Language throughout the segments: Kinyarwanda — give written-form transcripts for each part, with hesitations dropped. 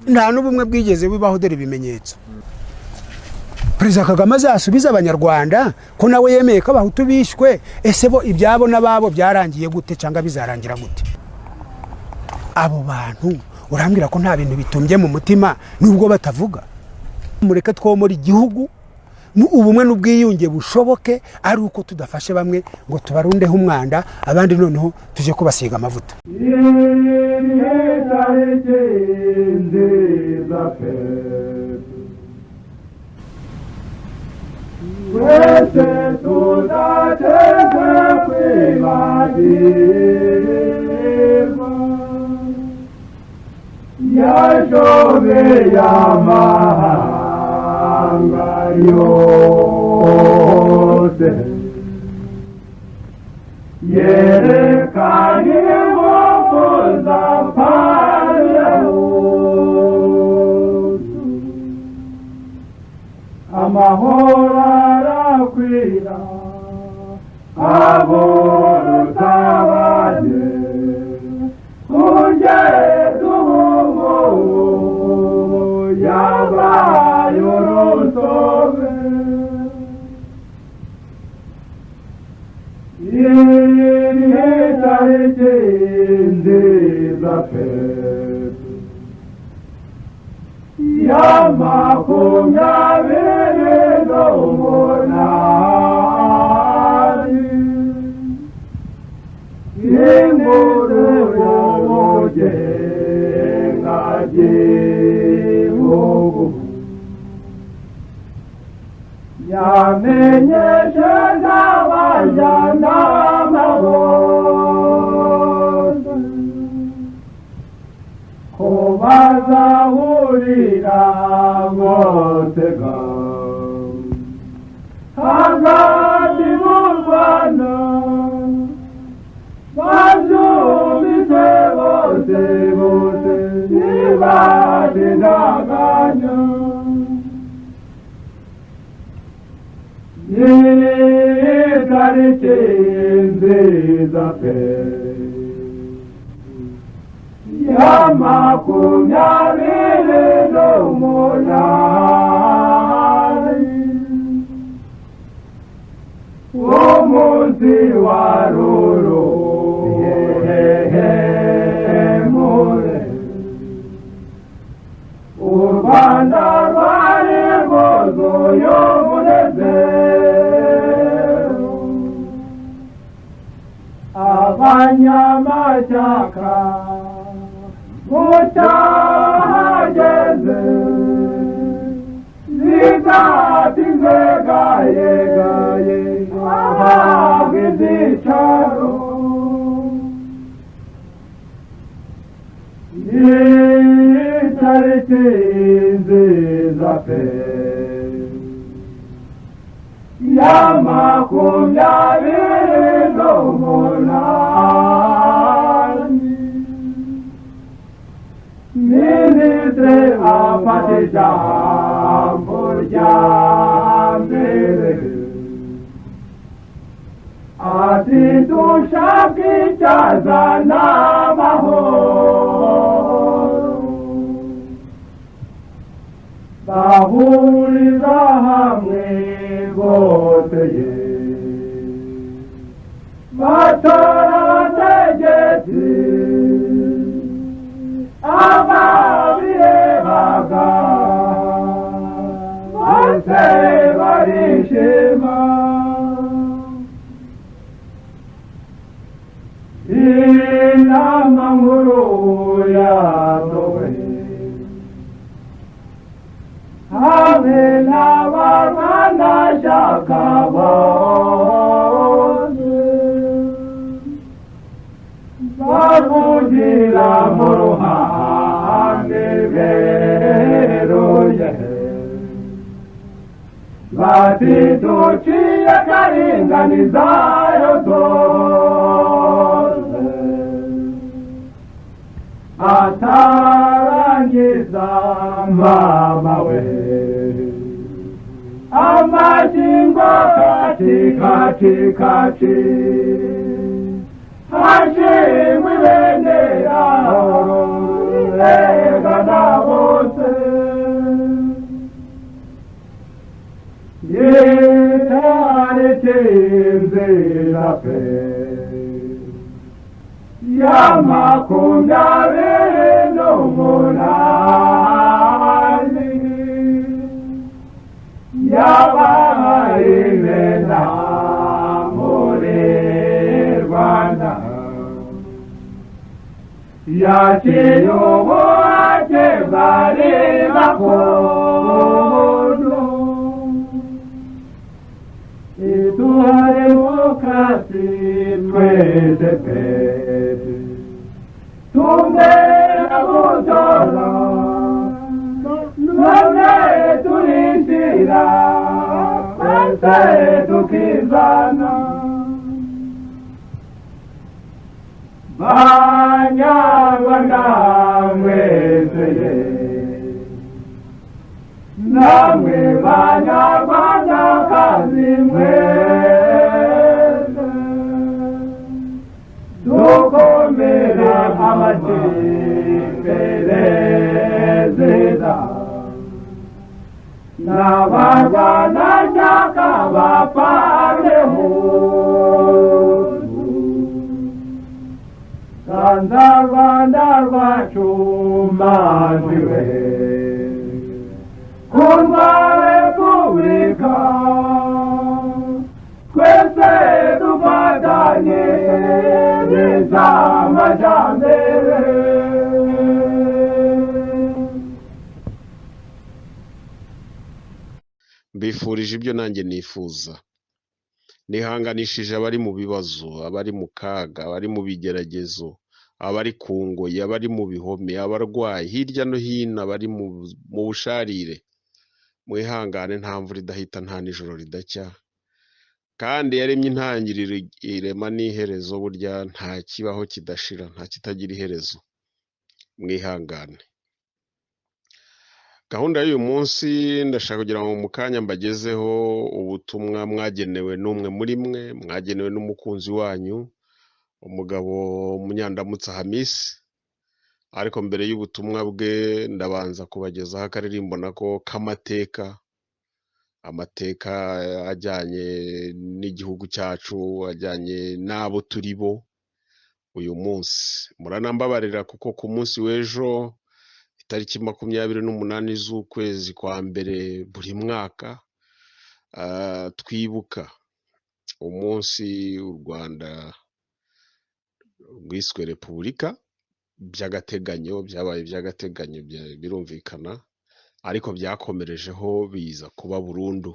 Nta n'ubumwe bwigeze bubaho, dore ibimenyetso. Perezida Kagame azasubiza Abanyarwanda ko nawe yemeye ko Abahutu bishwe. Ese bo ibyabo n'ababo byarangiye gute, cyangwa bizarangira gute? Abo bantu urambwira ko nta bintu bitumbye mu mutima nubwo batavuga? Mureke twomora igihugu, ubumwe n'ubwiyunge bushoboke ari uko tudafashe bamwe ngo tubarundeho umwanda, abandi noneho tuje kubasiga amavuta. Tariki nziza pe, twese tudateze kwibagirwa, yashobeye amahanga yose, yerekanye ingufu za Parmehutu. Amahoro arakwira abo rutabanye, kugeza ubu yabaye urusobe. Iyi tariki nziza pe ya 28, inkuru y'ubugengagihugu yamenyesheje abajyanama bose ko bazahurira Gitega hagati mu Rwanda. Babyumvise bose bose ntibatinaganya. Itariki nziza pe ya 28, umunsi wa ruruhemure, u Rwanda rwari rwuzuye umunezero. Abanyamashyaka mutahageze zidatize gayegaye ahabwa ibyicaro. Itariki nziza pe ya 28, Minisitiri afata ijambo rya mbere ati: dushaka icyazana amahoro. Bahuriza hamwe bose ye batora abategetsi ababirebaga bose barishima. Inama nkuru yatowe hamwe n'abarwanashyaka bose, bavugira mu ruhame beruye bati: duciye karinganizayo zose. Atarangiza mama we, amashingo kaci kaci kaci, hashimwe ibendera rirengana bose. Nziza pe ya 28 yabaye imena muri Rwanda yaciye ubuhake bwari gakondo iduha demokarasi twese pe tumera gutora none turishyira twese tukizana Banyarwanda mwese namwe Banyarwandakazi mwese dukomere amashyi perezida n'abarwanashyaka bapfaneho Rwanda Rwanda rwacu manzi we kundwa Repubulika twese dufatanye n'iz'amajyambere. Mbifurije ibyo nanjye nifuza. Nihanganishije abari mu bibazo, abari mu kaga, abari mu bigeragezo, abari ku ngoyi, abari mu bihome, abarwayi hirya no hino, abari mu busharire. Mwihangane, nta mvura idahita, nta nijoro ridacya. Kandi yaremye intangiriro irema n'iherezo, burya nta kibaho kidashira, nta kitagira iherezo. Mwihangane. Gahunda y'uyu munsi ndashaka kugira ngo mu kanya mbagezeho ubutumwa mwagenewe n'umwe muri mwe, mwagenewe n'umukunzi wanyu, umugabo Munyandamutsa Hamisi. Ariko mbere y'ubutumwa bwe ndabanza kubagezaho akaririmbo nako k'amateka, amateka ajyanye n'igihugu cyacu, ajyanye n'abo turi bo uyu munsi. Muranambabarira kuko ku munsi w'ejo itariki 28 z'ukwezi kwa mbere buri mwaka twibuka umunsi u Rwanda rwiswe Repubulika by'agateganyo, byabaye iby'agateganyo birumvikana, ariko byakomerejeho biza kuba burundu.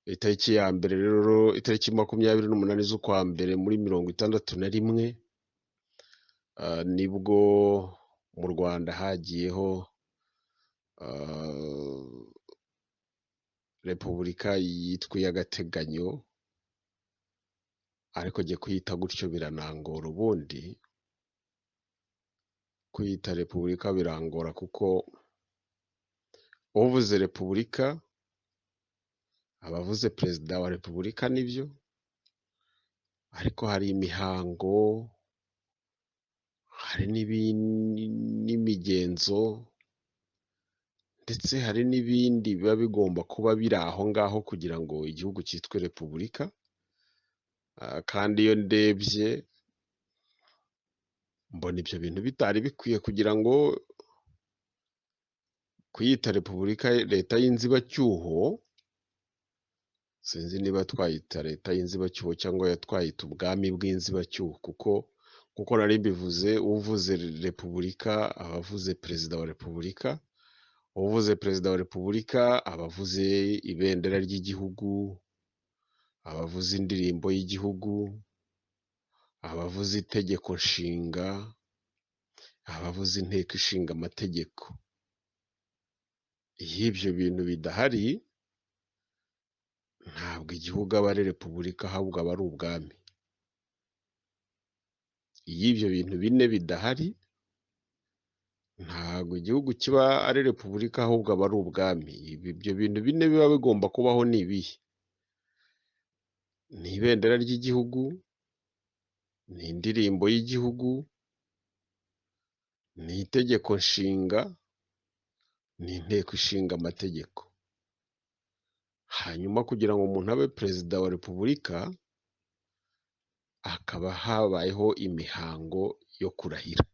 Itariki ya mbere rero, itariki 28 z'ukwa mbere muri 61 nibwo mu Rwanda hagiyeho Repubulika yitwa iy'agateganyo, ariko jye kuyita gutyo biranangora. Ubundi kuyita Repubulika birangora kuko uvuze Repubulika aba avuze Perezida wa Repubulika nibyo, ariko hari imihango, hari n'imigenzo, ndetse hari n'ibindi biba bigomba kuba biri aho ngaho kugira ngo igihugu cyitwe Repubulika. Kandi iyo ndebye mbona ibyo bintu bitari bikwiye kugira ngo kuyita Repubulika leta y'inzibacyuho, sinzi niba twayita leta y'inzibacyuho cyangwa twayita ubwami bw'inzibacyuho, kuko nkuko nari mbivuze, uvuze Repubulika aba avuze Perezida wa Repubulika, uvuze Perezida wa Repubulika aba avuze ibendera ry'igihugu, aba avuze indirimbo y'igihugu, aba avuze itegeko nshinga, aba avuze inteko ishinga amategeko. Iyo ibyo bintu bidahari ntabwo igihugu aba ari Repubulika, ahubwo aba ari ubwami. Iyo ibyo bintu bine bidahari ntabwo igihugu kiba ari Repubulika, ahubwo aba ari ubwami. Ibyo bintu bine biba bigomba kubaho ni ibihe? Ni ibendera ry'igihugu, ni indirimbo y'igihugu, ni itegeko nshinga, ni inteko ishinga amategeko. Hanyuma kugira ngo umuntu abe perezida wa repubulika hakaba habayeho imihango yo kurahira.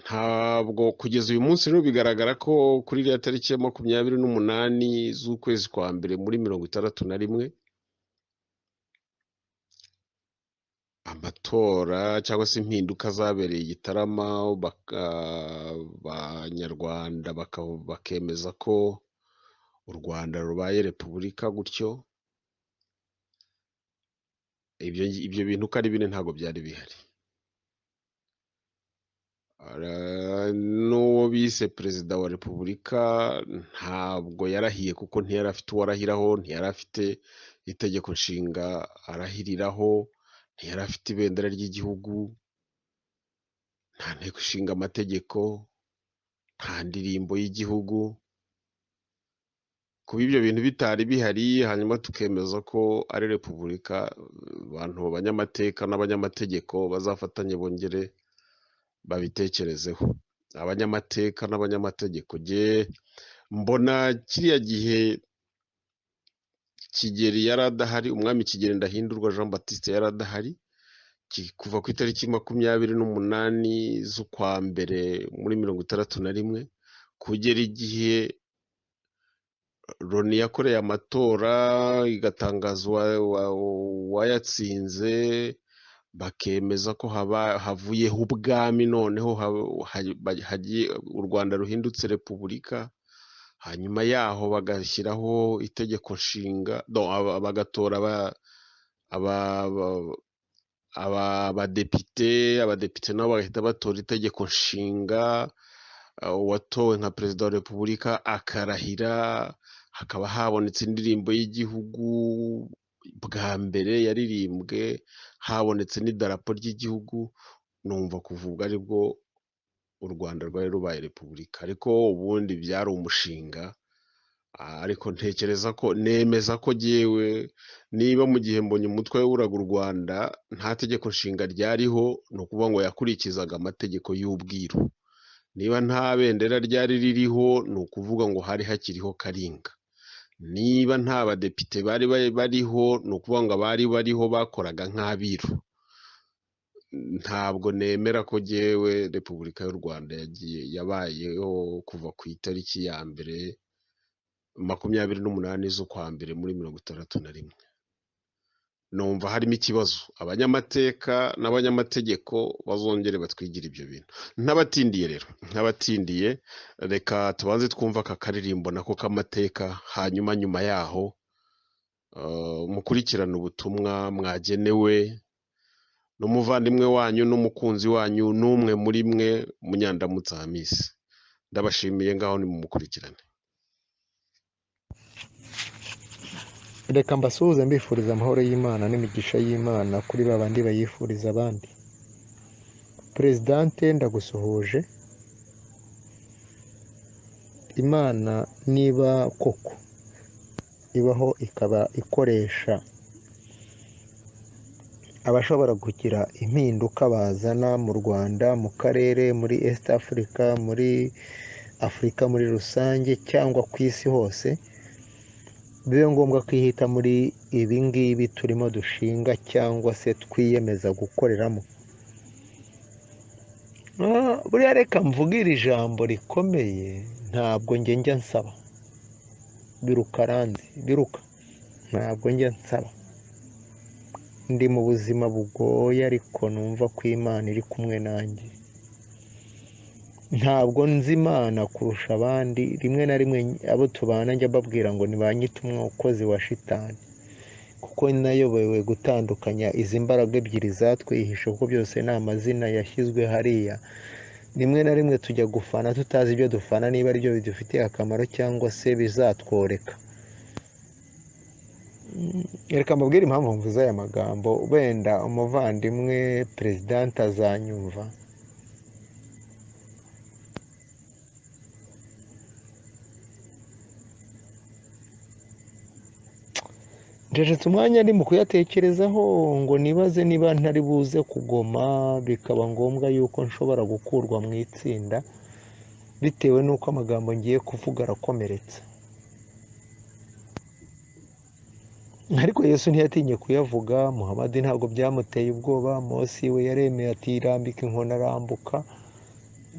Ntabwo kugeza uyu munsi rero bigaragara ko kuri iriya tariki ya 28 z'ukwezi kwa mbere muri 61 amatora cyangwa se impinduka zabereye i Gitarama, abanyarwanda bakemeza ko u Rwanda rubaye repubulika gutyo, ibyo bintu uko ari bine ntabwo byari bihari. N'uwo bise perezida wa repubulika ntabwo yarahiye, kuko ntiyari afite uwo arahiraho, ntiyari afite itegeko nshinga arahiriraho, ntiyari afite ibendera ry'igihugu, nta nteko ishinga amategeko, nta ndirimbo y'igihugu. Kuba ibyo bintu bitari bihari, hanyuma tukemeza ko ari repubulika, abantu abanyamateka n'abanyamategeko bazafatanye bongere babitekerezeho. Abanyamateka n'abanyamategeko, jye mbona kiriya gihe Kigeli yari adahari, umwami Kigeli Ndahindurwa Jean Baptiste yari adahari, kuva ku itariki 28 z'ukwa mbere muri 61 kugera igihe Loni yakoreye amatora igatangaza uwayatsinze, bakemeza ko havuyeho ubwami, noneho u Rwanda ruhindutse repubulika. Hanyuma yaho bagashyiraho itegeko nshinga, bagatora abadepite, nabo bagahita batora itegeko nshinga, uwatowe nka perezida wa repubulika akarahira, hakaba habonetse indirimbo y'igihugu bwa mbere yaririmbwe, habonetse n'idarapo ry'igihugu. Numva kuva ubwo aribwo u Rwanda rwari rubaye repubulika, ariko ubundi byari umushinga. Ariko ntekereza ko, nemeza ko jyewe niba mu gihe mbonye umutwe waburaga u Rwanda nta tegeko nshinga ryariho, ni ukuvuga ngo yakurikizaga amategeko y'ubwiru. Niba nta bendera ryari ririho, ni ukuvuga ngo hari hakiriho Karinga. Niba nta badepite bari bariho, ni ukuvuga ngo abari bariho bakoraga nk'abiru. Ntabwo nemera ko jyewe repubulika y'u Rwanda yagiye yabayeho kuva ku itariki ya mbere 28 z'ukwa mbere muri 61. Numva harimo ikibazo. Abanyamateka n'abanyamategeko bazongere batwigire ibyo bintu. Ntabatindiye rero, ntabatindiye, reka tubanze twumve aka karirimbo nako k'amateka, hanyuma nyuma yaho mukurikirane ubutumwa mwagenewe n'umuvandimwe wanyu n'umukunzi wanyu n'umwe muri mwe Munyandamutsa Hamisi. Ndabashimiye, ngaho nimumukurikirane. Reka mbasuhuze mbifuriza amahoro y'Imana n'imigisha y'Imana kuri ba bandi bayifuriza abandi. Perezidante ndagusuhuje. Imana niba koko ibaho ikaba ikoresha abashobora kugira impinduka bazana mu Rwanda, mu karere, muri East Africa, muri Afurika muri rusange cyangwa ku isi hose, bibe ngombwa kwihita muri ibi ngibi turimo dushinga cyangwa se twiyemeza gukoreramo. Buriya reka mvuge iri jambo rikomeye, ntabwo njye njya nsaba, biruka ranzi biruka, ntabwo njya nsaba. Ndi mu buzima bugoye ariko numva ko Imana iri kumwe nanjye. Ntabwo nzi Imana kurusha abandi, rimwe na rimwe abo tubana njya mbabwira ngo ntibanyite umukozi wa shitani, kuko nayobewe gutandukanya izi mbaraga ebyiri zatwihishe, kuko byose ni amazina yashyizwe hariya. Rimwe na rimwe tujya gufana tutazi ibyo dufana, niba ari byo bidufitiye akamaro cyangwa se bizatworeka. Reka mbabwire impamvu mvuze aya magambo, wenda umuvandimwe perezidante azanyumva. Ncecetse umwanya ndi mu kuyatekerezaho ngo nibaze niba ntari buze kugoma, bikaba ngombwa yuko nshobora gukurwa mu itsinda bitewe n'uko amagambo ngiye kuvuga arakomeretsa. Ariko Yesu ntiyatinye kuyavuga, Muhamadi ntabwo byamuteye ubwoba, Mose we yaremeye ati rambika inkoni arambuka.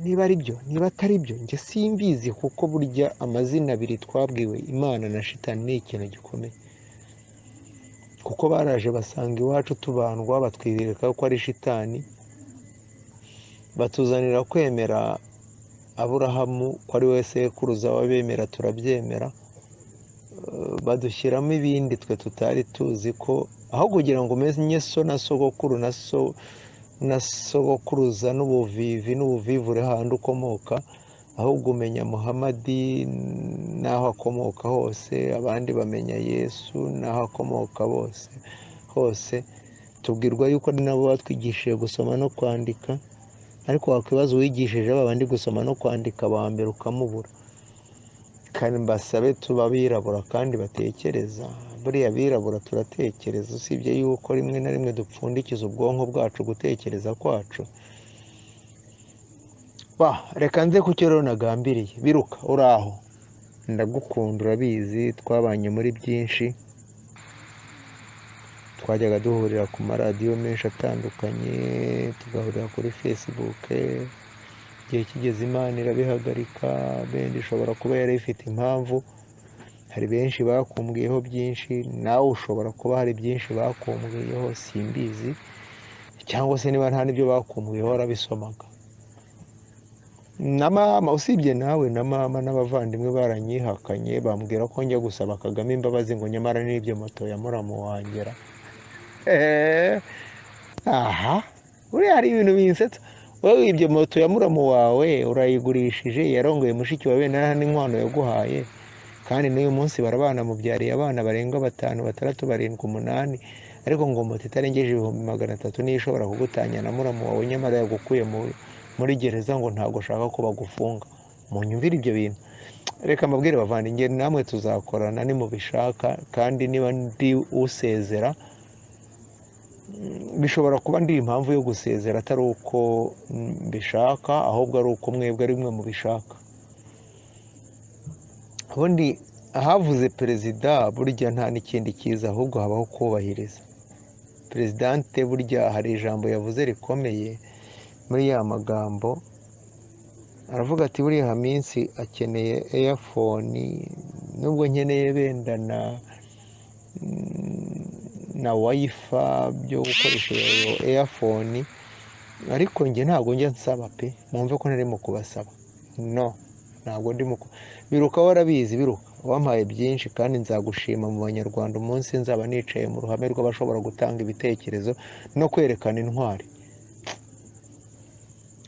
Niba ari byo, niba atari byo, njye simbizi, kuko burya amazina abiri twabwiwe, Imana na Shitani, ni ikintu gikomeye. Kuko baraje basanga iwacu tubandwa, batwireka ko ari Shitani, batuzanira kwemera Aburahamu ko ari we sekuruza w'abemera, turabyemera, badushyiramo ibindi twe tutari tuzi, ko aho kugira ngo umenye so na sogokuru na so na sogokuruza n'ubuvivi n'ubuvivure handi ukomoka, ahubwo umenya Muhamadi n'aho akomoka hose, abandi bamenya Yesu n'aho akomoka bose hose. Tubwirwa yuko ari nabo batwigishije gusoma no kwandika, ariko wakwibaza uwigishije aba bandi gusoma no kwandika ba mbere ukamubura. Kandi mbasabe tuba abirabura kandi batekereza, buriya abirabura turatekereza, usibye yuko rimwe na rimwe dupfundikiza ubwonko bwacu gutekereza kwacu. Reka nze ku cyo rero nagambiriye. Biruka uraho, ndagukunda urabizi, twabanye muri byinshi, twajyaga duhurira ku maradiyo menshi atandukanye, tugahurira kuri Facebook. Igihe kigeze Imana irabihagarika, benda ishobora kuba yari ifite impamvu. Hari benshi bakumbwiyeho byinshi, nawe ushobora kuba hari byinshi bakumbwiyeho, simbizi, cyangwa se niba nta n'ibyo bakumbwiyeho warabisomaga. Na mama, usibye nawe na mama n'abavandimwe baranyihakanye, bambwira ko njya gusaba Kagame imbabazi, ngo nyamara n'ibyo moto ya muramu wangera. Aha buriya hari ibintu binsetsa. Wowe ibyo moto ya muramu wawe urayigurishije, yarongoye mushiki wawe nta n'inkwano yaguhaye, kandi n'uyu munsi barabana, mubyariye abana barenga 5, 6, 7, 8, ariko ngo moto itarengeje 300,000 niyo ishobora kugutanya na muramu wawe, nyamara yagukuye muri gereza ngo ntabwo ashaka ko bagufunga. Munyumvire ibyo bintu. Reka mbabwire bavandimwe, namwe tuzakorana nimubishaka, kandi niba ndi usezera, bishobora kuba ndi impamvu yo gusezera atari uko mbishaka, ahubwo ari uko mwebwe ari mwe mubishaka. Ubundi ahavuze perezida burya nta n'ikindi cyiza, ahubwo habaho kubahiriza perezidante. Burya hari ijambo yavuze rikomeye muri ya magambo, aravuga ati buriya minsi akeneye earphone, nubwo nkeneye benda na wifi byo gukoresha iyo earphone, ariko njye ntabwo njya nsaba pe, mwumve ko ntarimo kubasaba, no ntabwo ndimo. Biruka warabizi, Biruka wampaye byinshi, kandi nzagushima mu banyarwanda umunsi nzaba nicaye mu ruhame rw'abashobora gutanga ibitekerezo no kwerekana intwari.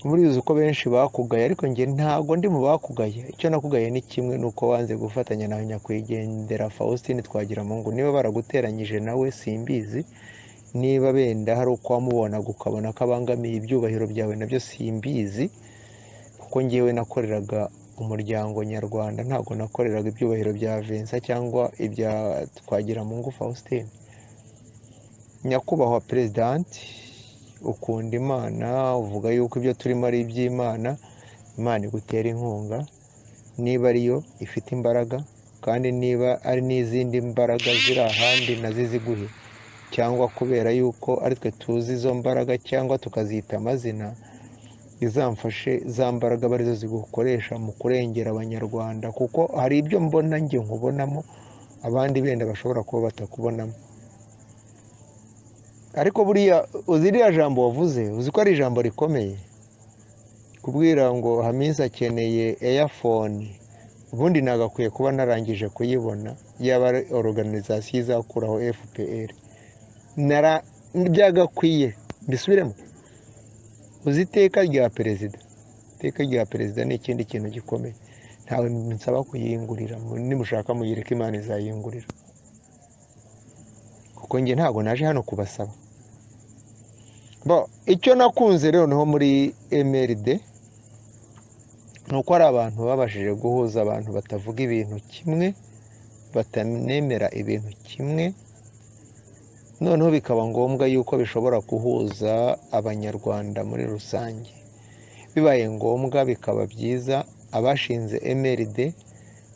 Murizi uko benshi bakugaye, ariko njye ntabwo ndi mu bakugaye. Icyo nakugaye ni kimwe, nuko wanze gufatanya na nyakwigendera Faustin Twagiramungu. Niba baraguteranyije nawe simbizi, niba benda hari uko wamubonaga ukabona ko abangamiye ibyubahiro byawe nabyo simbizi, kuko njyewe nakoreraga umuryango nyarwanda, ntabwo nakoreraga ibyubahiro bya Vincent cyangwa ibya Twagiramungu Faustin. Nyakubahwa President, ukunda Imana, uvuga yuko ibyo turimo ari iby'Imana, Imana igutera inkunga niba ariyo ifite imbaraga, kandi niba ari n'izindi mbaraga ziri ahandi nazo ziguhe, cyangwa kubera yuko ari twe tuzi izo mbaraga cyangwa tukazita amazina, izamfashe za mbaraga arizo zigukoresha mu kurengera abanyarwanda, kuko hari ibyo mbona njye nkubonamo abandi benda bashobora kuba batakubonamo. Ariko buriya uzi iriya jambo wavuze, uzi ko ari ijambo rikomeye, kubwira ngo Hamisi akeneye earphone, ubundi nagakwiye kuba narangije kuyibona, yaba ari organization izakuraho FPR, byagakwiye. Mbisubiremo, uzi iteka rya perezida, iteka rya perezida ni ikindi kintu gikomeye, ntawe nsaba kuyingurira, nimushaka muyireke Imana izayingurira, kuko njye ntabwo naje hano kubasaba. Bo icyo nakunze rero noneho muri MRD ni uko ari abantu babashije guhuza abantu batavuga ibintu kimwe, batanemera ibintu kimwe, noneho bikaba ngombwa yuko bishobora guhuza abanyarwanda muri rusange. Bibaye ngombwa bikaba byiza abashinze MRD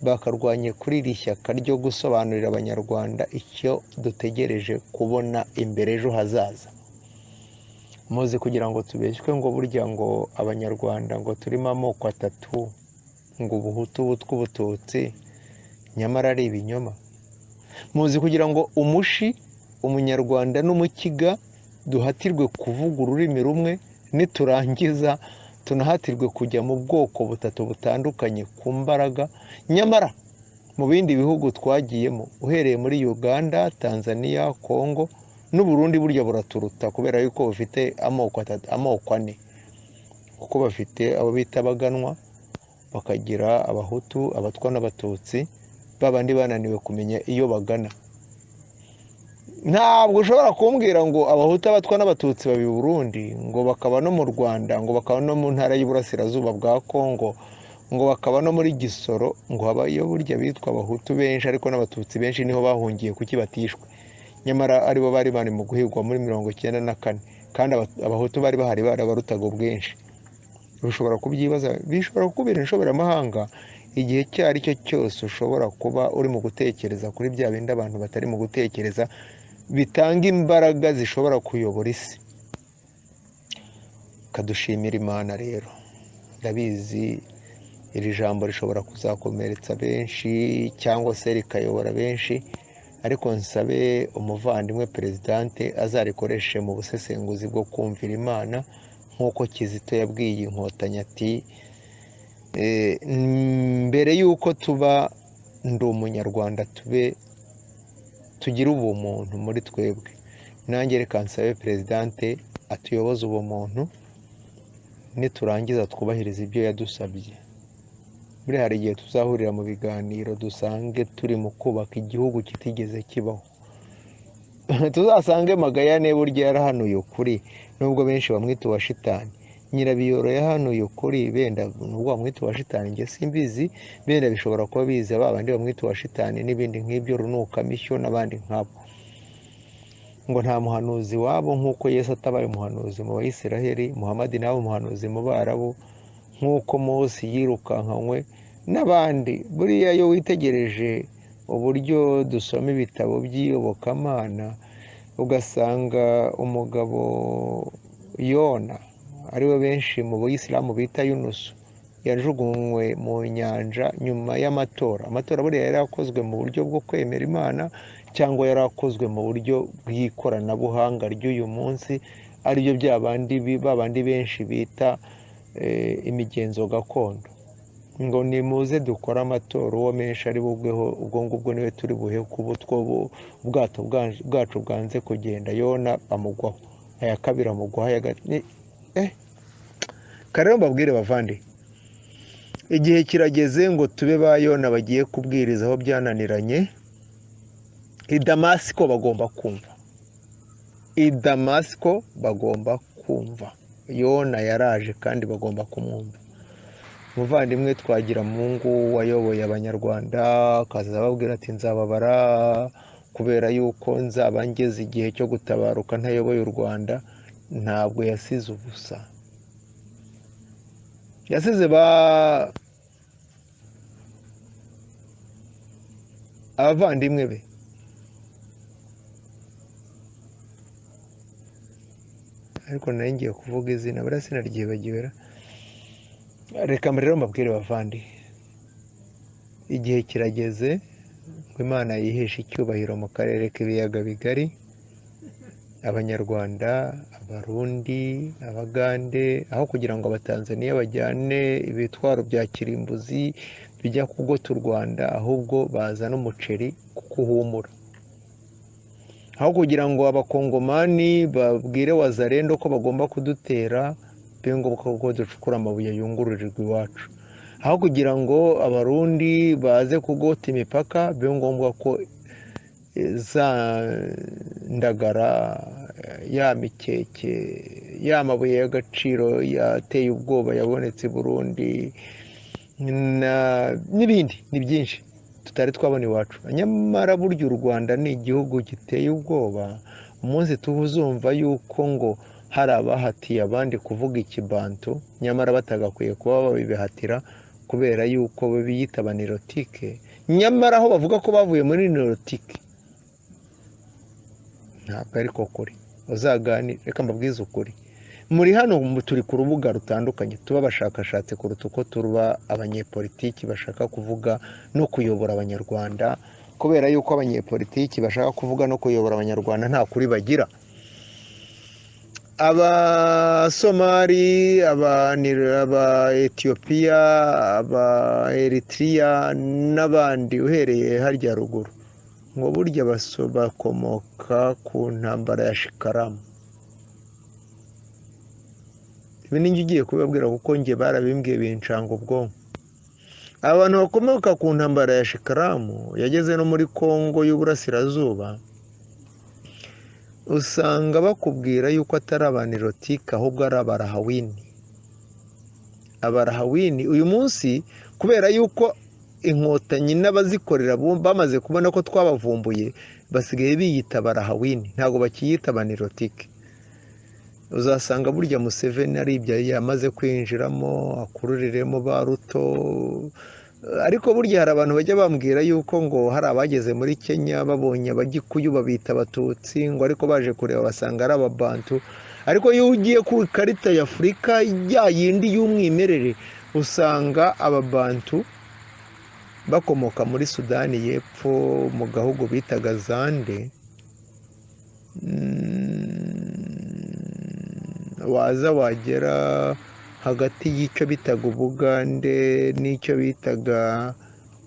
Bakarwanye kuri iri shyaka ryo gusobanurira Abanyarwanda icyo dutegereje kubona imbere ejo hazaza. Muzi kugira ngo tubeshywe ngo burya ngo Abanyarwanda ngo turimo amoko atatu, ngo ubuhutu, ubutwa, ubututsi, nyamara ari ibinyoma. Muzi kugira ngo umushi, umunyarwanda n'umukiga duhatirwe kuvuga ururimi rumwe, niturangiza tunahatirwe kujya mu bwoko butatu butandukanye ku mbaraga. Nyamara mu bindi bihugu twagiyemo, uhereye muri Uganda, Tanzania, Congo n'Uburundi, burya buraturuta kubera yuko bufite amoko atatu, amoko ane, kuko bafite abo bita abaganwa, bakagira abahutu, abatwa n'abatutsi, babandi bananiwe kumenya iyo bagana. Ntabwo ushobora kumbwira ngo abahutu, abatwa n'abatutsi baba i Burundi, ngo bakaba no mu Rwanda, ngo bakaba no mu ntara y'Iburasirazuba bwa Kongo, ngo bakaba no muri Gisoro, ngo habayo burya bitwa abahutu benshi ariko n'abatutsi benshi niho bahungiye, kuki batishwe? Nyamara aribo bari bari mu guhigwa muri 94, kandi abahutu bari bahari barabarutaga ubwinshi. Ushobora kubyibaza, bishobora kukubera inshoberamahanga igihe icyo ari cyo cyose ushobora kuba uri mu gutekereza kuri bya bindi abantu batari mu gutekereza, bitanga imbaraga zishobora kuyobora isi. Kadushimira Imana rero. Ndabizi iri jambo rishobora kuzakomeretsa benshi cyangwa se rikayobora benshi, ariko nsabe umuvandimwe perezidante azarikoreshe mu busesenguzi bwo kumvira Imana, nk'uko Kizito yabwiye Inkotanyi ati mbere y'uko tuba ndi umunyarwanda, tube tugire ubumuntu muri twebwe. Nanjye reka nsabe perezidante atuyoboze ubumuntu, niturangiza twubahirize ibyo yadusabye. Buriya hari igihe tuzahurira mu biganiro dusange turi mu kubaka igihugu kitigeze kibaho. Tuzasange Magayane burya yarahanuye ukuri, nubwo benshi bamwita uwa shitani. Nyirabiyoro yahanuye ukuri, benda nubwo bamwita uwa shitani njye simbizi, benda bishobora kuba biza ba bandi bamwita uwa shitani n'ibindi nk'ibyo, Runukamishyo n'abandi nk'abo. Ngo nta muhanuzi wabo, nk'uko Yesu atabaye umuhanuzi mu Bayisiraheli, Muhamadi nawe umuhanuzi mu Barabu, nk'uko Mose yirukankanywe n'abandi. Buriya iyo witegereje uburyo dusoma ibitabo by'iyobokamana, ugasanga umugabo Yona, ariwe benshi mu Bayisilamu bita Yunusu, yajugunywe mu nyanja nyuma y'amatora. Amatora buriya yari akozwe mu buryo bwo kwemera Imana, cyangwa yari akozwe mu buryo bw'ikoranabuhanga ry'uyu munsi, aribyo bya bandi benshi bita imigenzo gakondo. Ngo nimuze dukore amatora, uwo menshi ari bugweho, ubwo ngubwo niwe turi buhe kuba ubwato bwacu bwanze kugenda. Yona amugwaho, aya kabiri amugwaho, aya rero mbabwire bavandi, igihe kirageze ngo tube ba Yona bagiye kubwiriza aho byananiranye. I Damasiko bagomba kumva, i Damasiko bagomba kumva. Yona yaraje kandi bagomba kumwumva. Muvandimwe Twagiramungu wayoboye Abanyarwanda akaza ababwira ati nzababara kubera yuko nzaba ngeze igihe cyo gutabaruka ntayoboye u Rwanda, ntabwo yasize ubusa. Yasize abavandimwe be. Ariko nari ngiye kuvuga izina, buriya sinaryibagiwe. Reka rero mbabwire bavandi, igihe kirageze ngo Imana yiheshe icyubahiro mu karere k'ibiyaga bigari. Abanyarwanda, Abarundi, Abagande, aho kugira ngo Abatanzaniya bajyane ibitwaro bya kirimbuzi bijya kugota u Rwanda, ahubwo bazana umuceri kuko uhumura. Aho kugira ngo Abakongomani babwire Wazalendo ko bagomba kudutera, bibe ngombwa ko ducukura amabuye yungururirwa iwacu. Aho kugira ngo Abarundi baze kugota imipaka, bibe ngombwa ko za ndagara, ya mikeke, ya mabuye y'agaciro yateye ubwoba yabonetse i Burundi n'ibindi ni byinshi tutari twabona iwacu. Nyamara burya u Rwanda ni igihugu giteye ubwoba. Umunsi tuzumva yuko ngo hari abahatiye abandi kuvuga ikibantu, nyamara batagakwiye kuba babibahatira, kubera yuko biyita abanirotike, nyamara aho bavuga ko bavuye muri nirotike ntabwo ariko kuri. Uzaganire, reka mbabwize ukuri, muri hano turi ku rubuga rutandukanye, tuba abashakashatsi kuruta uko tuba abanyepolitiki bashaka kuvuga no kuyobora abanyarwanda, kubera yuko abanyepolitiki bashaka kuvuga no kuyobora abanyarwanda nta kuri bagira. Abasomali, aba Etiyopiya, aba Eritiriya n'abandi uhereye harya ruguru, ngo burya bakomoka ku ntambara ya Shikaramu. Ibi ni njye ugiye kubabwira kuko njye barabimbwiye bincanga ubwonko. Abantu bakomoka ku ntambara ya Shikaramu yageze no muri Kongo y'Uburasirazuba, usanga bakubwira yuko atari abanirotike ahubwo ari abarahawini. Abarahawini uyu munsi kubera yuko inkotanyi n'abazikorera bamaze kubona ko twabavumbuye, basigaye biyita abarahawini, ntabwo bakiyita abanirotike. Uzasanga burya Museveni ari ibyo yamaze kwinjiramo, akururiremo ba Ruto. Ariko burya hari abantu bajya bambwira yuko ngo hari abageze muri Kenya babonye abagikuyu babita abatutsi, ngo ariko baje kureba basanga ari ababantu. Ariko iyo ugiye ku ikarita ya Afurika ya yindi y'umwimerere, usanga ababantu bakomoka muri Sudani y'Epfo mu gahugu bitaga Zande. Waza wagera hagati y'icyo bitaga Ubugande n'icyo bitaga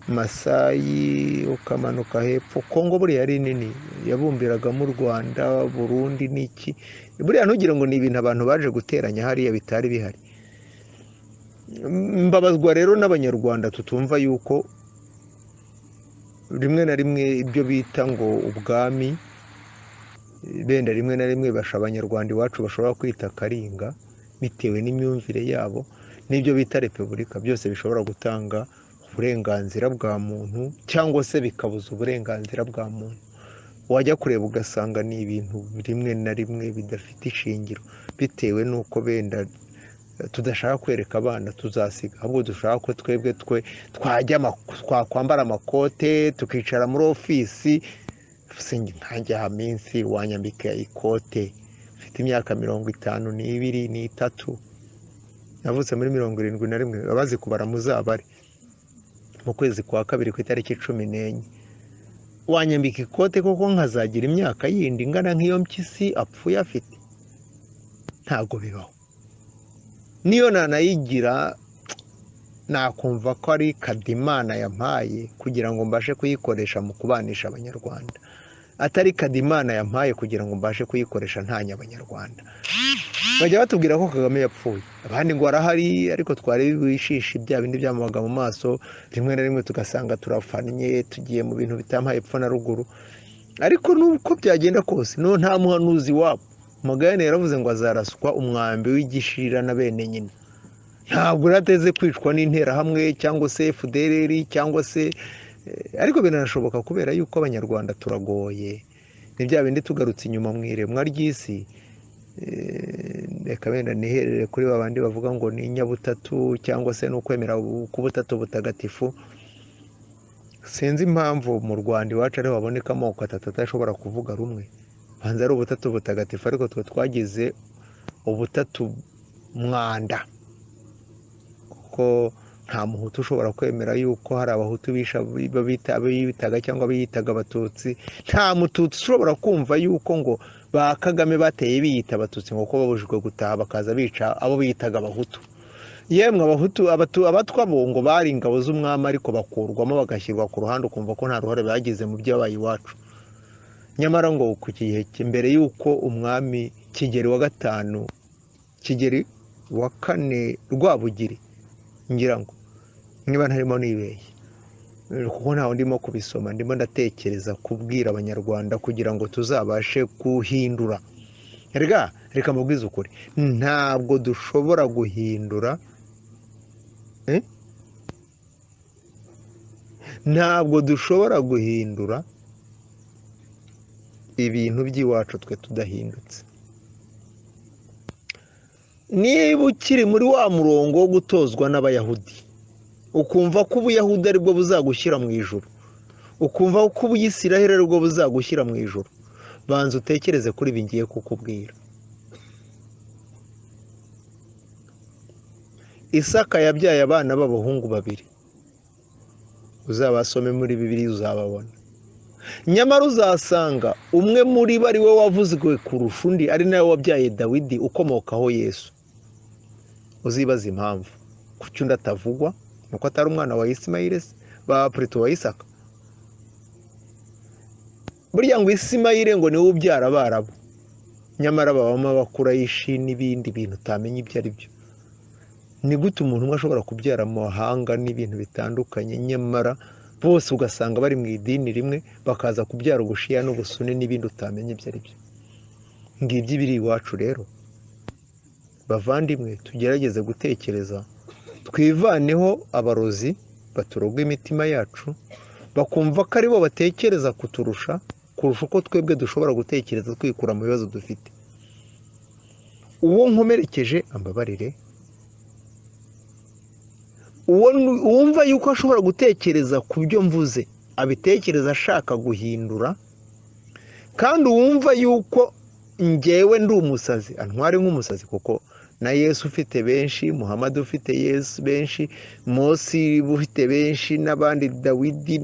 Masayi, ukamanuka hepfo. Kongo buriya ari nini, yabumbiragamo u Rwanda, Burundi n'iki. Buriya ntugire ngo ni ibintu abantu baje guteranya hariya bitari bihari. Mbabazwa rero n'abanyarwanda tutumva yuko rimwe na rimwe ibyo bita ngo ubwami, benda rimwe na rimwe basha abanyarwanda iwacu bashobora kwita karinga bitewe n'imyumvire yabo, n'ibyo bita repubulika byose bishobora gutanga uburenganzira bwa muntu cyangwa se bikabuza uburenganzira bwa muntu. Wajya kureba ugasanga ni ibintu rimwe na rimwe bidafite ishingiro, bitewe n'uko benda tudashaka kwereka abana tuzasiga, ahubwo dushaka ko twebwe twe twajya twakwambara amakote tukicara muri ofisi. Nkanjye aha minsi wanyambika ikote, mfite imyaka 52 n'itatu, navutse muri 71, abazi kubara muzabare, mu kwezi kwa kabiri ku itariki 14. Wanyambika ikote koko nkazagira imyaka yindi ingana nk'iyo mpyisi apfuye afite? Ntabwo bibaho. Niyo nanayigira nakumva ko ari kadimana yampaye kugira ngo mbashe kuyikoresha mu kubanisha abanyarwanda, atari kadimana yampaye kugira ngo mbashe kuyikoresha ntanya abanyarwanda. Bajya batubwira ko Kagame yapfuye, abandi ngo arahari, ariko twari bishishi bya bindi byamubaga mu maso, rimwe na rimwe tugasanga turafannye tugiye mu bintu bitampaye epfo na ruguru. Ariko nuko byagenda kose, no nta muhanuzi wabo. Magayane yaravuze ngo azaraswa umwambi w'igishirira na bene nyina. Ntabwo urateze kwicwa n'interahamwe cyangwa se FDLR cyangwa se, ariko biranashoboka kubera yuko abanyarwanda turagoye. Ni bya bindi tugarutse inyuma mu iremwa ry'isi. Reka wenda niherere kuri babandi bavuga ngo ni inyabutatu cyangwa se n'ukwemera k'ubutatu butagatifu. Sinzi impamvu mu Rwanda iwacu ariho haboneka amoko atatu atashobora kuvuga rumwe. Banza ari ubutatu butagatifu, ariko twe twagize ubutatu mwanda, kuko nta muhutu ushobora kwemera yuko hari abahutu bisha bitaga cyangwa biyitaga abatutsi. Nta mututsi ushobora kumva yuko ngo ba Kagame bateye biyita abatutsi ngo ko babujijwe gutaha bakaza bica abo biyitaga abahutu. Yemwe abahutu abatwa bo ngo bari ingabo z'umwami, ariko bakurwamo bagashyirwa ku ruhande, ukumva ko nta ruhare bagize mu byabaye iwacu. Nyamara ngo ku gihe mbere yuko umwami Kigeli wa gatanu, Kigeli wa kane Rwabugiri, ngira ngo niba ntarimo nibeshye, kuko ntawe ndimo kubisoma, ndimo ndatekereza kubwira abanyarwanda kugira ngo tuzabashe guhindura. Reka mubwize ukuri, ntabwo dushobora guhindura, ntabwo dushobora guhindura ibintu by'iwacu twe tudahindutse. Niba ukiri muri wa murongo wo gutozwa n'abayahudi, Ukumva ko ubuyahudi aribwo buzagushyira mu ijuru, ukumva ko ubuyisiraheli aribwo buzagushyira mu ijuru, banza utekereze kuri ibi ngiye kukubwira. Isaka yabyaye abana b'abahungu babiri, uzabasome muri Bibiliya uzababona. Nyamara uzasanga umwe muri bo ari we wavuzwe kurusha undi, ari nawe wabyaye Dawidi ukomokaho Yesu. Uzibaza impamvu kuki undi atavugwa, nuko atari umwana wa Isimayili ba Purito wa Isaka. Burya ngo Isimayili ngo niwe ubyara Abarabu, nyamara babamo Abakurayishi n'ibindi bintu utamenya ibyo ari byo. Ni gute umuntu umwe ashobora kubyara amahanga n'ibintu bitandukanye, nyamara bose ugasanga bari mu idini rimwe, bakaza kubyara ubushiya n'ubusuni n'ibindi utamenya ibyo ari byo. Ngibyo ibiri iwacu rero. Bavandimwe, tugerageze gutekereza, twivaneho abarozi baturoga imitima yacu, bakumva ko aribo batekereza kuturusha, kurusha uko twebwe dushobora gutekereza twikura mu bibazo dufite. Uwo nkomerekeje ambabarire, uwo wumva yuko ashobora gutekereza ku byo mvuze abitekereza ashaka guhindura, kandi uwumva yuko njyewe ndi umusazi antware nk'umusazi, kuko na Yesu ufite benshi, Muhammad ufite Yesu benshi, Mose ufite benshi, n'abandi, Dawidi,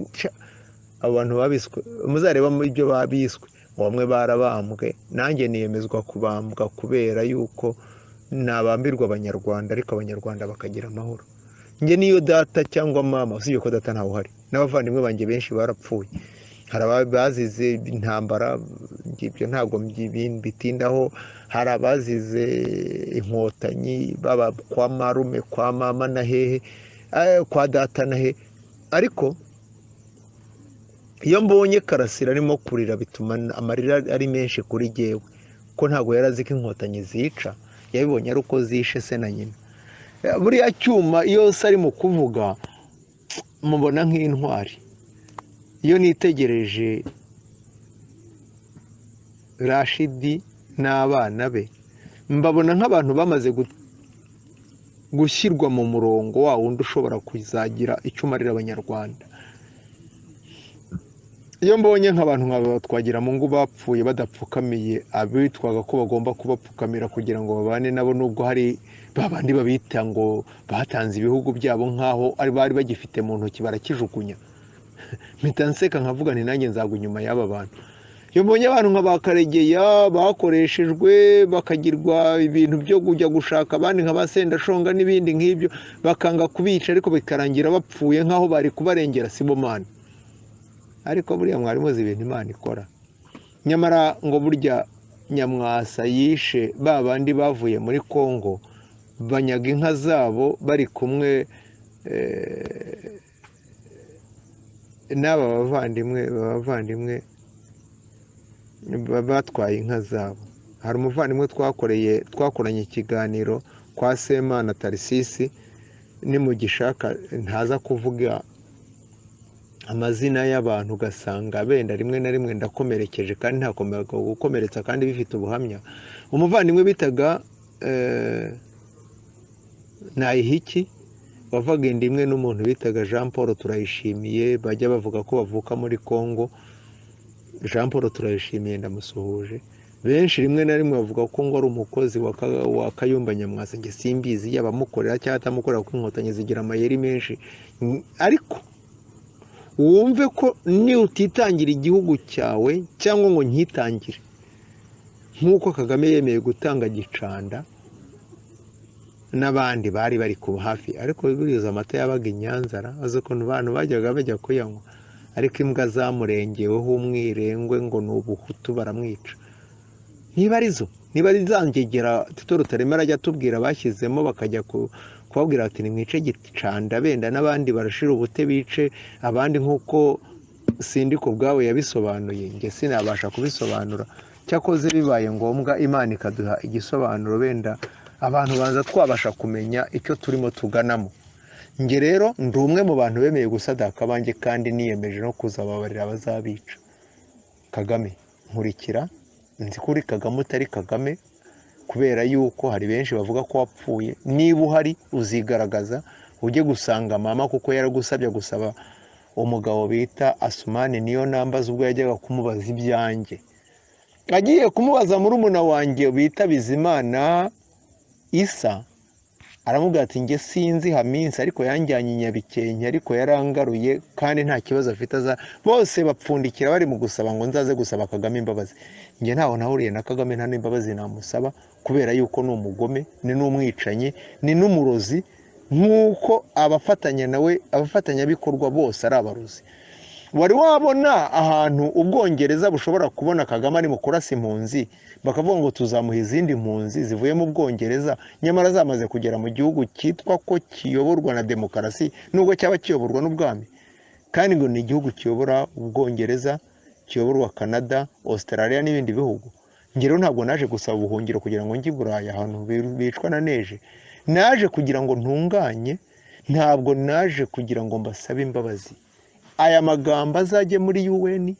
abantu babiswe, muzareba ibyo babiswe, bamwe barabambwe, nanjye niyemezwa kubambwa kubera yuko nabambirwa Abanyarwanda, ariko Abanyarwanda bakagira amahoro. Njye niyo data cyangwa mama, usibye ko data ntawe uhari, n'abavandimwe banjye benshi barapfuye, hari abazize intambara, ibyo ntabwo bitindaho, hari abazize inkotanyi, baba kwa marume, kwa mama na hehe, kwa data na he. Ariko iyo mbonye Karasira arimo kurira bituma amarira ari menshi kuri jyewe, ko ntabwo yari azi ko inkotanyi zica, yabibonye ari uko zishe se na nyina. Buriya cyuma iyo se ari mu kuvuga mubona nk'intwari. Iyo nitegereje Rashidi n'abana be, mbabona nk'abantu bamaze gushyirwa mu murongo wa wundi ushobora kuzagira icyo umarira Abanyarwanda. Iyo mbonye nk'abantu nka Twagiramungu bapfuye badapfukamiye abitwaga ko bagomba kubapfukamira kugira ngo babane nabo, nubwo hari babandi babita ngo batanze ibihugu byabo nk'aho ari bari bagifite mu ntoki barakijugunya, mpita nseka nkavuga nti nanjye nzagwa inyuma y'aba bantu. Iyo mbonye abantu nka ba Karegeya bakoreshejwe bakagirwa ibintu byo kujya gushaka abandi nka ba Sendashonga n'ibindi nk'ibyo, bakanga kubica ariko bikarangira bapfuye nk'aho bari kubarengera, Sibomana. Ariko buriya mwari muzi ibintu Imana ikora. Nyamara ngo burya Nyamwasa yishe ba bandi bavuye muri Kongo, banyaga inka zabo bari kumwe n'aba bavandimwe batwaye inka zabo. Hari umuvandimwe twakoranye ikiganiro kwa Semana Tarisisi, nimugishaka ntaza kuvuga amazina y'abantu, ugasanga benda rimwe na rimwe ndakomerekeje kandi ntakomereka gukomeretsa kandi bifite ubuhamya. Umuvandimwe bitaga Nayihiki, wavaga inda imwe n'umuntu bitaga Jean Paul Turayishimiye, bajya bavuga ko bavuka muri Kongo. Jean Paul Turayishimiye ndamusuhuje. Benshi rimwe na rimwe bavuga ko ngo ari umukozi wa Kayumba Nyamwasa, njye simbizi yaba amukorera cyangwa atamukorera, kuko inkotanyi zigira amayeri menshi. Ariko wumve ko niutitangira igihugu cyawe cyangwa ngo nkitangire, nk'uko Kagame yemeye gutanga Gicanda n'abandi bari bari ku hafi, ariko buriya amata yabaga i Nyanza, azi ukuntu abantu bajyaga bajya kuyanywa, ariko imbwa zamurengeweho umwirengwe ngo ni ubuhutu baramwica. Niba arizo, niba ari zangegera Tito Rutaremara ajya atubwira bashyizemo bakajya kubabwira bati nimwice Gicanda, benda n'abandi barashira ubute bice abandi, nk'uko Sindiko ubwawe yabisobanuye, njye sinabasha kubisobanura. Cyakoze bibaye ngombwa Imana ikaduha igisobanuro, benda abantu banza twabasha kumenya icyo turimo tuganamo. Njye rero ndi umwe mu bantu bemeye gusadaka abanjye, kandi niyemeje no kuzababarira abazabica. Kagame nkurikira, nzi ko uri Kagame utari Kagame, kubera yuko hari benshi bavuga ko wapfuye. Niba uhari uzigaragaza, Ujye gusanga mama kuko yaragusabye gusaba umugabo bita Asumani niyo nambaza ubwo yajyaga kumubaza ibyanjye. Agiye kumubaza murumuna wanjye bita Bizimana Isa, aramubwira ati njye sinzi Haminsi ariko yanjyanye Nyabikenke ariko yarangaruye kandi nta kibazo afite aza. Bose bapfundikira bari mu gusaba ngo nzaze gusaba Kagame imbabazi. Njye ntaho nahuriye na Kagame, nta n'imbabazi namusaba kubera yuko ni umugome, ni n'umwicanyi, ni n'umurozi, nk'uko abafatanya nawe abafatanyabikorwa bose ari abarozi. Wari wabona ahantu Ubwongereza bushobora kubona Kagame ari mu kurasa impunzi bakavuga ngo tuzamuha izindi mpunzi zivuye mu Bwongereza, nyamara zamaze kugera mu gihugu cyitwa ko kiyoborwa na demokarasi nubwo cyaba kiyoborwa n'ubwami, kandi ngo ni igihugu kiyobora Ubwongereza, kiyoborwa Canada, Australia n'ibindi bihugu. Njye rero ntabwo naje gusaba ubuhungiro kugira ngo njye i Burayi ahantu bicwa na neje. Naje kugira ngo ntunganye, ntabwo naje kugira ngo mbasabe imbabazi. Aya magambo azajye muri UN,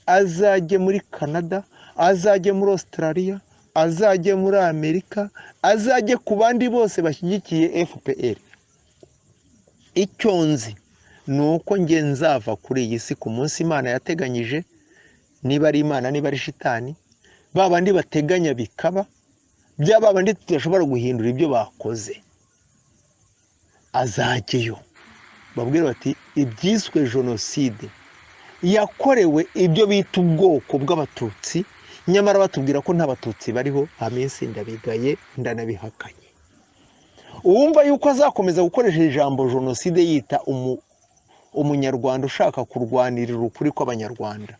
azajye muri Canada, azajye muri Australia, azajye muri Amerika, azajye ku bandi bose bashyigikiye FPR. Icyo nzi ni uko njye nzava kuri iyi si ku munsi Imana yateganyije, niba ari Imana niba ari shitani, ba bandi bateganya bikaba, bya ba bandi tudashobora guhindura ibyo bakoze, azajyeyo babwira bati ibyiswe jenoside yakorewe ibyo bita ubwoko bw'abatutsi, nyamara batubwira ko nta batutsi bariho. Haminsi ndabigaye ndanabihakanye. Uwumva yuko azakomeza gukoresha ijambo jenoside yita umunyarwanda ushaka kurwanirira ukuri kw'abanyarwanda,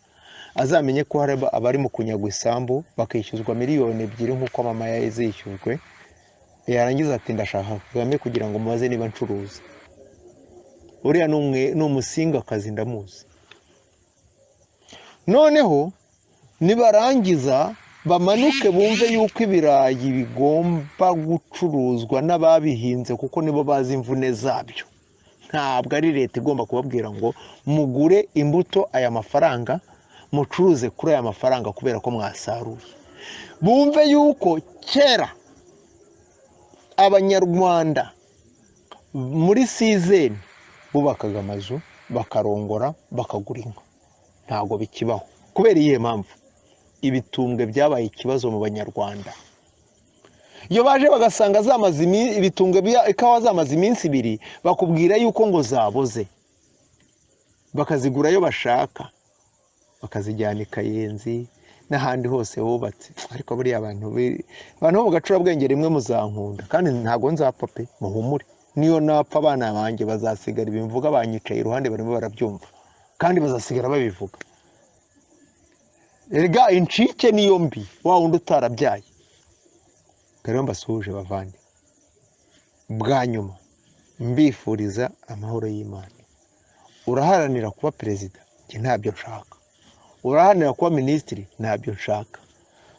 azamenye ko hari abari mu kunyagwa isambu bakishyuzwa 2 miliyoni nk'uko mama yazishyujwe, yarangiza ati ndashaka Kagame kugira ngo mubaze niba ncuruza. Uriya ni umusingakazi ndamuzi. Noneho nibarangiza bamanuke bumve yuko ibirayi bigomba gucuruzwa n'ababihinze kuko nibo bazi imvune zabyo. Ntabwo ari leta igomba kubabwira ngo mugure imbuto aya mafaranga, mucuruze kuri aya mafaranga kubera ko mwasaruye. Bumve yuko kera abanyarwanda muri sizeni bubakaga amazu, bakarongora, bakagura inka. Ntabwo bikibaho. Kubera iyihe mpamvu? Ibitumbwe byabaye ikibazo mu banyarwanda. Iyo baje bagasanga zamaze ibitumbwe ikawa zamaze iminsi 2, bakubwira yuko ngo zaboze, bakazigura ayo bashaka, bakazijyana i Kayenzi n'ahandi hose hubatse. Ariko buriya abantu bo mu gacurabwenge rimwe muzankunda, kandi ntabwo nzapfa pe, muhumure. Niyo napfa abana banjye bazasigara ibimvuga banyicaye iruhande barimo barabyumva, kandi bazasigara babivuga. Erega incike niyo mbi, wa wundi utarabyaye. Rero mbasuhuje bavandi, bwa nyuma mbifuriza amahoro y'Imana. Uraharanira kuba perezida, njye ntabyo nshaka. Uraharanira kuba minisitiri, ntabyo nshaka.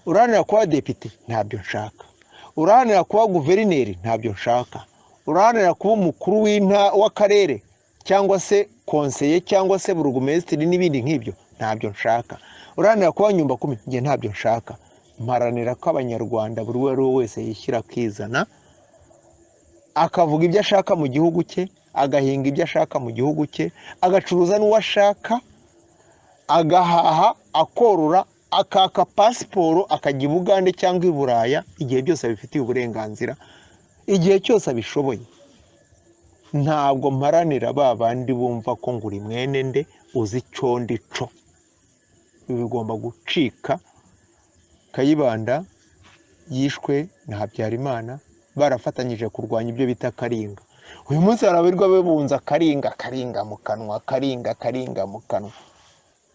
Uraharanira kuba depite, ntabyo nshaka. Uraharanira kuba guverineri, ntabyo nshaka. Uraharanira kuba umukuru w'akarere cyangwa se konseye cyangwa se burugumesitiri n'ibindi nk'ibyo, ntabyo nshaka. Uraharanira kuba nyumba kumi, njye ntabyo nshaka. Mparanira ko abanyarwanda buri uwo ari we wese yishyira akizana, akavuga ibyo ashaka mu gihugu cye, agahinga ibyo ashaka mu gihugu cye, agacuruza n'uwo ashaka, agahaha, akorora, akaka pasiporo, akajya i Bugande cyangwa i Buraya, igihe byose abifitiye uburenganzira, igihe cyose abishoboye. Ntabwo mparanira ba bandi bumva ko nguri mwene nde uzi icyo ndi co. Ibi bigomba gucika. Kayibanda yishwe na Habyarimana barafatanyije kurwanya ibyo bita Karinga. Uyu munsi harabirwa bebunza Karinga, Karinga mu kanwa, Karinga, Karinga mu kanwa.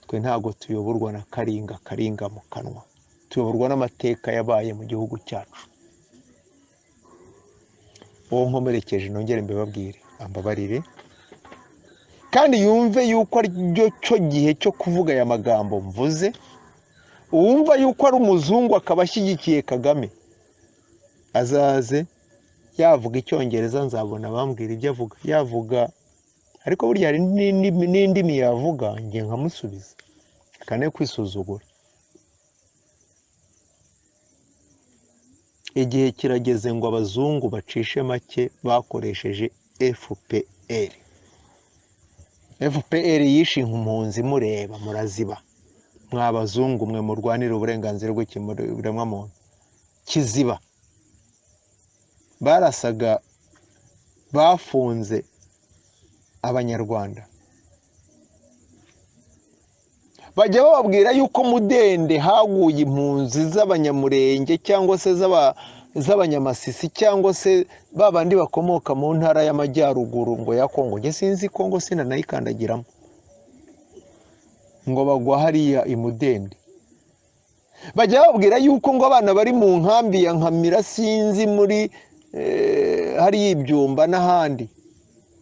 Twe ntabwo tuyoborwa na Karinga, Karinga mu kanwa. Tuyoborwa n'amateka yabaye mu gihugu cyacu. Uwo nkomerekeje nongere mbibabwire, ambabarire, kandi yumve yuko ari cyo gihe cyo kuvuga aya magambo mvuze. Uwumva yuko ari umuzungu akaba ashyigikiye Kagame, azaze yavuga icyongereza nzabona bambwira ibyo avuga, yavuga ariko burya hari n'indimi yavuga njye nkamusubiza, kane kwisuzugura. Igihe kirageze ngo abazungu bacishe make bakoresheje FPR. FPR yishe impunzi mureba, muraziba mwabazungu mwe murwanira uburenganzira bw'ikiremwamuntu. Kiziba barasaga, bafunze Abanyarwanda, bajya bababwira yuko Mudende haguye impunzi z'Abanyamurenge cyangwa se z'Abanyamasisi cyangwa se babandi bakomoka mu ntara y'Amajyaruguru ngo ya Kongo. Njye sinzi Kongo, sinanayikandagiramo. Ngo bagwa hariya i Mudende. Bajya bababwira yuko ngo abana bari mu nkambi ya Nkamira, sinzi muri hariya Ibyumba n'ahandi,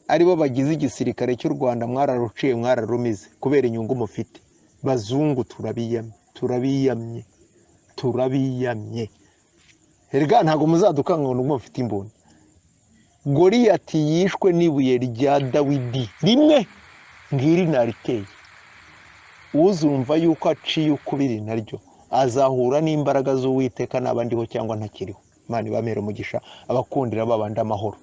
aribo bagize igisirikare cy'u Rwanda. Mwararuciye, mwararumize kubera inyungu mufite. Bazungu turabiyamye, turabiyamye, turabiyamye. Erega ntabwo muzadukanga ngo mufite imbunda. Goliyati yishwe n'ibuye rya Dawidi rimwe, ngiri nariteye. Uzumva yuko aciye ukubiri naryo azahura n'imbaraga z'Uwiteka, naba ndiho cyangwa ntakiriho. Imana ibamere umugisha, abakundira babandi amahoro.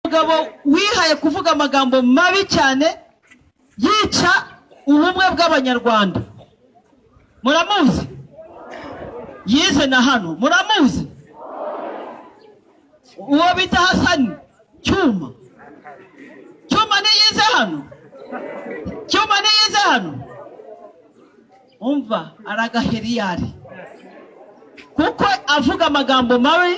Umugabo wihaye kuvuga amagambo mabi cyane yica ubumwe bw'Abanyarwanda, muramuzi, yize na hano, muramuzi, uwo bita Hasani Cyuma. Cyuma ntiyize hano, Cyuma ntiyize hano. Umva aragaheriyari kuko avuga amagambo mabi.